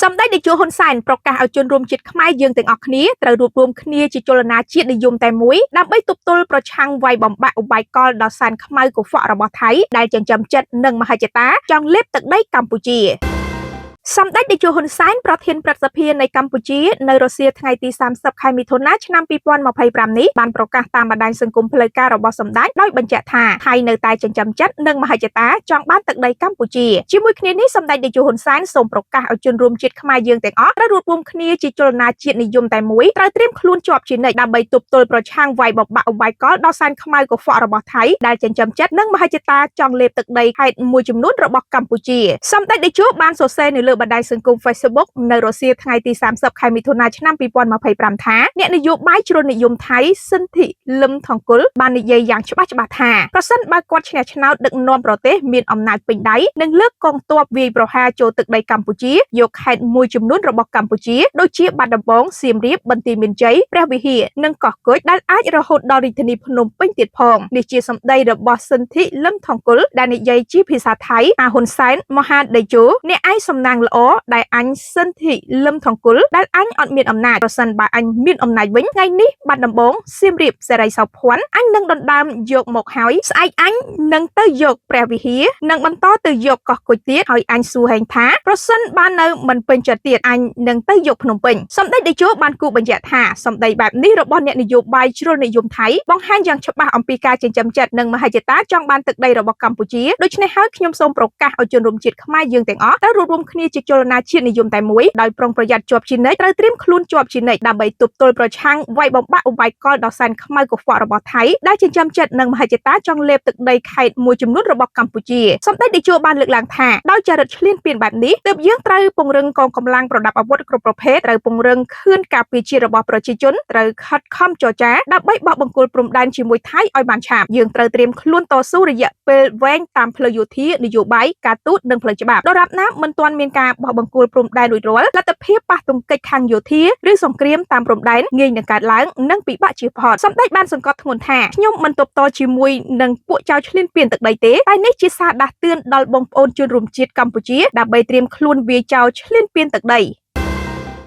សម្ដេចតេជោហ៊ុនសែនប្រកាសឲ្យជនរួមជាតិខ្មែរយើងទាំងអស់គ្នាត្រូវរួបរួមគ្នាជាចលនាជាតិនិយមតែមួយដើម្បីទប់ទល់ប្រឆាំងវាយបំបាក់ឧបាយកលដ៏សែនខ្មៅកខ្វក់របស់ថៃដែលចិញ្ចឹមចិត្តនិងមហិច្ឆតាចង់លេបទឹកដីកម្ពុជាសម្ដេចតេជោហ៊ុនសែនប្រធានព្រឹទ្ធសភានៃកម្ពុជានៅរសៀលថ្ងៃទី30ខែមិថុនាឆ្នាំ2025នេះបានប្រកាសតាមបណ្ដាញសង្គមផ្លូវការរបស់សម្ដេចដោយបញ្ជាក់ថាថៃនៅតែចិញ្ចឹមចិត្តនិងមហិច្ឆតាចង់បានទឹកដីកម្ពុជាជាមួយគ្នានេះសម្ដេចតេជោហ៊ុនសែនសូមប្រកាសឲ្យជនរួមជាតិខ្មែរយើងទាំងអស់ត្រូវរួបរួមគ្នាជាចលនាជាតិនិយមតែមួយត្រូវត្រៀមខ្លួនជាប់ជានិច្ចដើម្បីទប់ទល់ប្រឆាំងវាយបំបាក់ឧបាយកលដ៏សែនខ្មៅកខ្វក់របស់ថៃដែលចិញ្ចឹមចិត្តនិងមហិច្ឆតាចង់លេបទឹកដីខេត្តមួយចំនួនរបស់កម្ពុជាសម្ដេចតេជោបានសរសេរនៅលើបណ្ដាញសង្គម Facebook នៅរសៀលថ្ងៃទី30ខែមិថុនាឆ្នាំ2025ថាអ្នកនយោបាយជ្រុលនិយមថៃសិនធិលឹមថង្គលបាននិយាយយ៉ាងច្បាស់ច្បាស់ថាប្រសិនបើគាត់ឈ្នះឆ្នោតដឹកនាំប្រទេសមានអំណាចពេញដៃនឹងលើកកងទ័ពវាយប្រហារចូលទឹកដីកម្ពុជាយកខេត្តមួយចំនួនរបស់កម្ពុជាដូចជាបាត់ដំបងសៀមរាបបន្ទាយមានជ័យព្រះវិហារនិងកោះគជ់ដែលអាចរហូតដល់រាជធានីភ្នំពេញទៀតផងនេះជាសម្ដីរបស់សិនធិលឹមថង្គលដែលនិយាយជាភាសាថៃអាហ៊ុនសែនមហាតេជោអ្នកឯងសំណាងល្អដែលអញសិនធិលឹមថង្គលដែលអញអត់មានអំណាចប្រសិនបើអញមានអំណាចវិញថ្ងៃនេះបាត់ដំបងសៀមរាបសេរីសោភ័ណ្ឌអញនឹងដណ្ដើមយកមកហើយស្អែកអញនឹងទៅយកព្រះវិហារនិងបន្តទៅយកកោះគជ់ទៀតហើយអញសួរហែងថាប្រសិនបាននៅមិនពេញចិត្តទៀតអញនឹងទៅយកភ្នំពេញសម្ដេចតេជោបានគូបញ្ជាក់ថាសម្ដីបែបនេះរបស់អ្នកនយោបាយជ្រុលនិយមថៃបង្ហាញយ៉ាងច្បាស់អំពីការចិញ្ចឹមចិត្តនិងមហិច្ឆតាចង់បានទឹកដីរបស់កម្ពុជាដូច្នេះហើយខ្ញុំសូមប្រកាសឲ្យជនរួមជាតិខ្មែរយើងទាំងអស់ត្រូវរួបរួមគ្នាជាចលនាជាតិនិយមតែមួយដោយប្រុងប្រយ័ត្នជាប់ជានិច្ចត្រូវត្រៀមខ្លួនជាប់ជានិច្ចដើម្បីទប់ទល់ប្រឆាំងវាយបំបាក់ឧបាយកលដ៏សែនខ្មៅកខ្វក់របស់ថៃដែលចិញ្ចឹមចិត្តនិងមហិច្ឆតាចង់លេបទឹកដីខេត្តមួយចំនួនរបស់កម្ពុជាសម្ដេចតេជោបានលើកឡើងថាដោយចរិតឈ្លានពានបែបនេះទើបយើងត្រូវពង្រឹងកងកម្លាំងប្រដាប់អាវុធគ្រប់ប្រភេទត្រូវពង្រឹងខឿនការពារជាតិរបស់ប្រជាជនត្រូវខិតខំចរចាដើម្បីបោះបង្គោលព្រំដែនជាមួយថៃឲ្យបានឆាប់យើងត្រូវត្រៀមខ្លួនតស៊ូរយៈពេលវែងតាមផ្លូវយោធានយោបាយការទូតនិងផ្លូវច្បាប់ដរាបណាមិនទាន់មានការបោះបង្គោលព្រំដែនរួចរាល់លទ្ធភាពប៉ះទង្គិចខាងយោធាឬសង្គ្រាមតាមព្រំដែនងាយនឹងកើតឡើងនិងពិបាកជៀសផុតសម្ដេចបានសង្កត់ធ្ងន់ថាខ្ញុំមិនទប់តជាមួយនឹងពួកចៅឈ្លានពានទឹកដីទេតែនេះជាសារដាស់តឿនដល់បងប្អូនជនរួមជាតិកម្ពុជាដើម្បីត្រៀមខ្លួនវាយចោលឈ្លានពានទឹកដី។